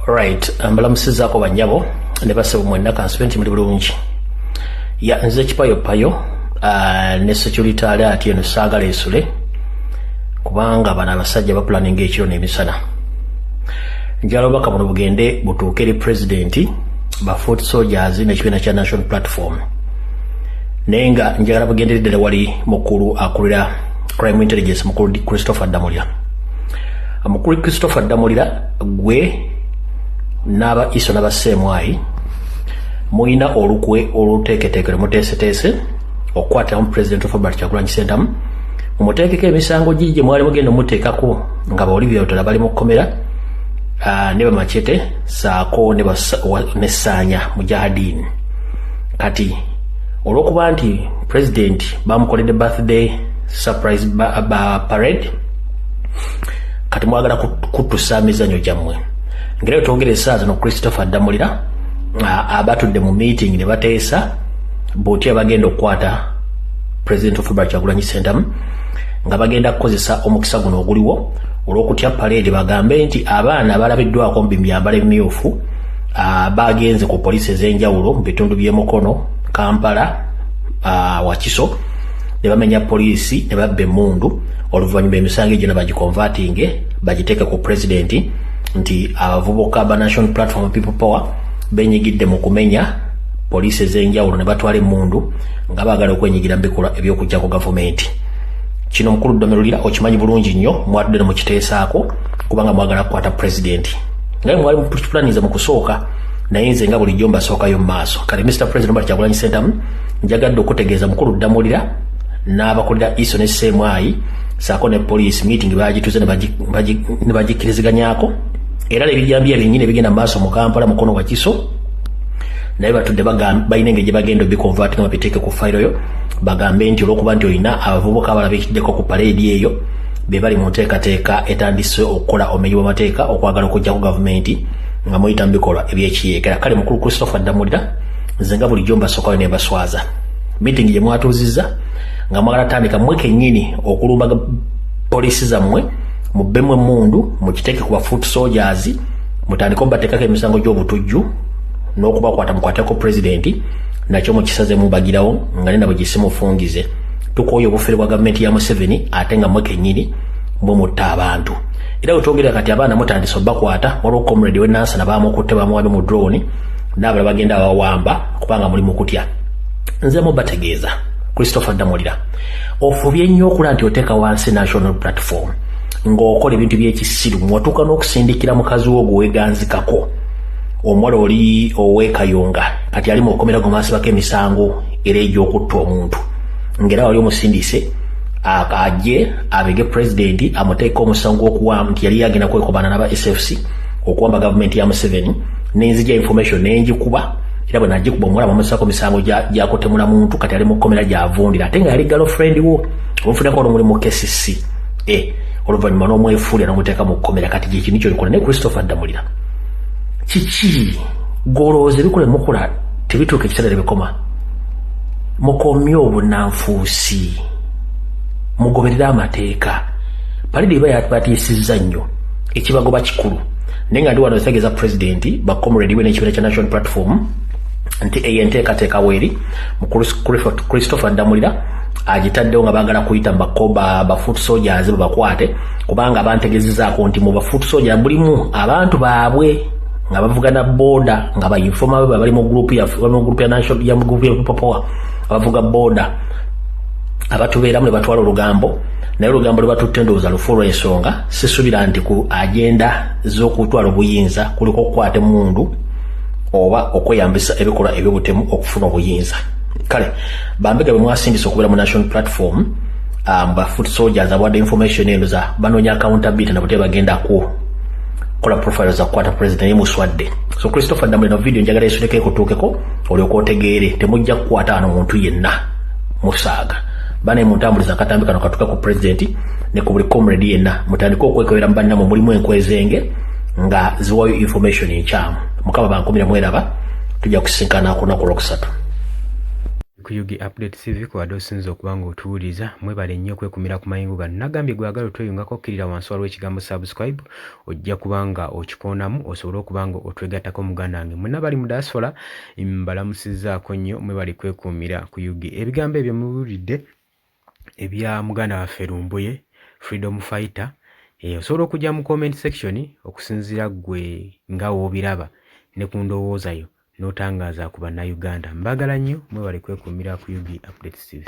Right, mbalamusizaako bannyabo ne bassebo mwenna, kansuubire nti muli bulungi. Ya nze Kipayopayo ne security alert eno saagala esule, kubanga bano abasajja bapulaninga ekiro n'emisana. Njagala obubaka buno bugende butuuke eri pulezidenti, ba foot soldiers n'ekibiina kya National Platform, naye nga njagala bugendere ddala wali mukulu akulira crime intelligence, mukulu Christopher Damulira. Mukulu Christopher Damulira, gwe n'aba ISO n'aba CMI muyina olukwe oluteeketeekere muteeseteese okukwatiramu President Robert Kyagulanyi Ssentamu, mumuteekeko emisango gigi gye mwali mugenda omuteekako nga ba Olivia Lutala bali mu kkomera ne bamachete saako ne Saanya Mujahadin. Kati olw'okuba nti president bamukoledde birthday surprise ba parade, kati mwagala kutusa mizanyo gyammwe. Ngera twogera essaawa zino, Christopher Damulira abatudde mu meeting ne bateesa bwoti abagenda okukwata President Robert Kyagulanyi Ssentamu, nga bagenda kukozesa omukisa guno oguliwo olw'okutya parade, bagambe nti abaana abalabiddwako mu myambalo emimyufu bagenze ku poliisi ez'enjawulo mu bitundu by'e Mukono, Kampala, Wakiso, ne bamenya poliisi ne babba emmundu. Oluvannyuma emisango egyo ne bagiconvertinge bagiteeke ku pulezidenti nti abavubuka ba National Platform People Power benyigidde mu kumenya poliisi ez'enjawulo ne batwala emmundu nga baagala okwenyigira mu bikolwa eby'okuggyako gavumenti. Kino, mukulu Damulira, okimanyi bulungi nnyo, mwatudde ne mukiteesaako kubanga mwagala kukwata pulezidenti nga mwali mukipulaniza mu kusooka, naye nze nga bulijjo mbasookayo mu maaso. Kale Mr President Robert Kyagulanyi Ssentamu, njagadde okutegeeza mukulu Damulira n'abakulira ISO ne CMI saako ne poliisi, meeting bagituze ne bagikkiriziganyako, era ebijambiya byennyini ebigenda mu maaso mu Kampala, Mukono, Wakiso, naye batudde balina engeri gye bagenda obiconvertinga babiteeke ku fayiro yo, bagambe nti olwokuba nti olina abavubuka abalabikiddeko ku paleedi eyo, be bali mu nteekateeka etandise okukola omenyi w'amateeka okwagala okuggyako gavumenti nga muyita mu bikolwa ebyekiyeekera. Kale mukulu Christopher Damulira, nze nga bulijjo mbasookayo ne mbaswaza. Meeting gye mwatuuzizza nga mwagala tandika mmwe kennyini okulumba poliisi zammwe, mubbemu emmundu, mukiteeke ku ba foot soldiers, mutandike omubateekako emisango gy'obutujju n'okubakwata mukwateko pulezidenti, nakyo mukisazemu bagirawo nga nena bwe gisimufungize. Tukooye obufere bwa gavumenti ya Museveni, ate nga mmwe kennyini mwe mutta abantu. Era wetwogerera kati abaana mutandise obbakwata. Waliwo comrade wenansana bamukutte, bamuwambye mu drone, n'abalala bagenda bawamba kubanga muli mukutya. Nze mubategeeza, Christopher Damulira, ofubye nnyo okula nti oteeka wansi National Platform ng'okola ebintu by'ekisiru. Mwatuuka n'okusindikira mukazi wo gweweganzikako, omuwala oli owekayonga, kati ali mukomera gwe emisango era egy'okutta omuntu, ng'era wali omusindise ajje abege pulezidenti amuteeka omusango gw'okuwamba nti yali yagenda kwekobana n'aba SFC okuwamba gavumenti ya Museveni. Nenzija information nenjikuba, era bwe nagikuba omuwala bamusako misango gyakutemula muntu, kati ali mu kkomera gyavundira, ate nga yali girlfriend wo omufunako olumuli mu KCC e oluvannyuma n'omwefuulira n'omuteeka mu kkomera. Kati gyekintu kyolikola naye, Christopher Damulira, kiki golowooza ebikola mukola tebituuka ekiseera tebikoma? Mukomye obunanfuusi, mugoberere amateeka. Palidi eba yabatiisizza nnyo, ekibagoba kikulu, naye nga ndi wano ntegeeza pulezidenti, bacomrade we n'ekibiina kya National Platform nti eyo enteekateeka weeri. Mukulu Christopher Damulira agitaddewo nga baagala kuyita ba foot soldiers babakwate, kubanga bantegezezaako nti mu ba foot soldier mulimu abantu baabwe nga bavuga na boda, nga ba informer be bali mu group ya bali mu group ya national ya mu group ya People Power, abavuga boda abatubeeramu ne batwala olugambo. Naye olugambo lwe batutte ndowooza lufu olw'ensonga sisuubira nti ku agenda z'okutwala obuyinza kuliko okukwata emmundu oba okweyambisa ebikolwa ebyobutemu okufuna obuyinza. Kale bambega bwe mwasindisa okubeera mu National Platform, ba foot soldiers abawadde information eno za banoonya accountability nabo tebagenda ku kola profile za kukwata president, naye muswadde. So Christopher Damulira, video njagala esuleko ekutuukeko olyoka otegeere, temujja kukwata wano muntu yenna musaaga. Bane muntambuliza akatambi kano katuka ku president ne ku buli comrade yenna, mutandike okwekebera mu bannammwe, mulimu enkwezenge nga ziwayo information enkyamu. Mukama bankumire, mweraba, tujja kusinkana ku lunaku olwokusatu. Ku UG Update TV kw'obadde osinze okuba ng'otuwuliriza. Mwebale nnyo okwekumira ku mayingo gano. Nagambye gwagala otweyungako, kkirira wansi waliwo ekigambo "subscribe", ojja kuba nga okikoonamu osobole okuba nga otwegattako. Muganda wange, mwenna bali mu diaspora mbalamusizzaako nnyo, mwebale kwekuumira ku UG. Ebigambo ebyo mubiwulidde ebya muganda waffe Lumbuye, freedom fighter. Osobola okujja mu comment section okusinziira ggwe nga w'obiraba ne ku ndowooza yo n'otangaaza ku Bannayuganda. Mbagala nnyo, mwebale kwekuumira ku UG Updates TV.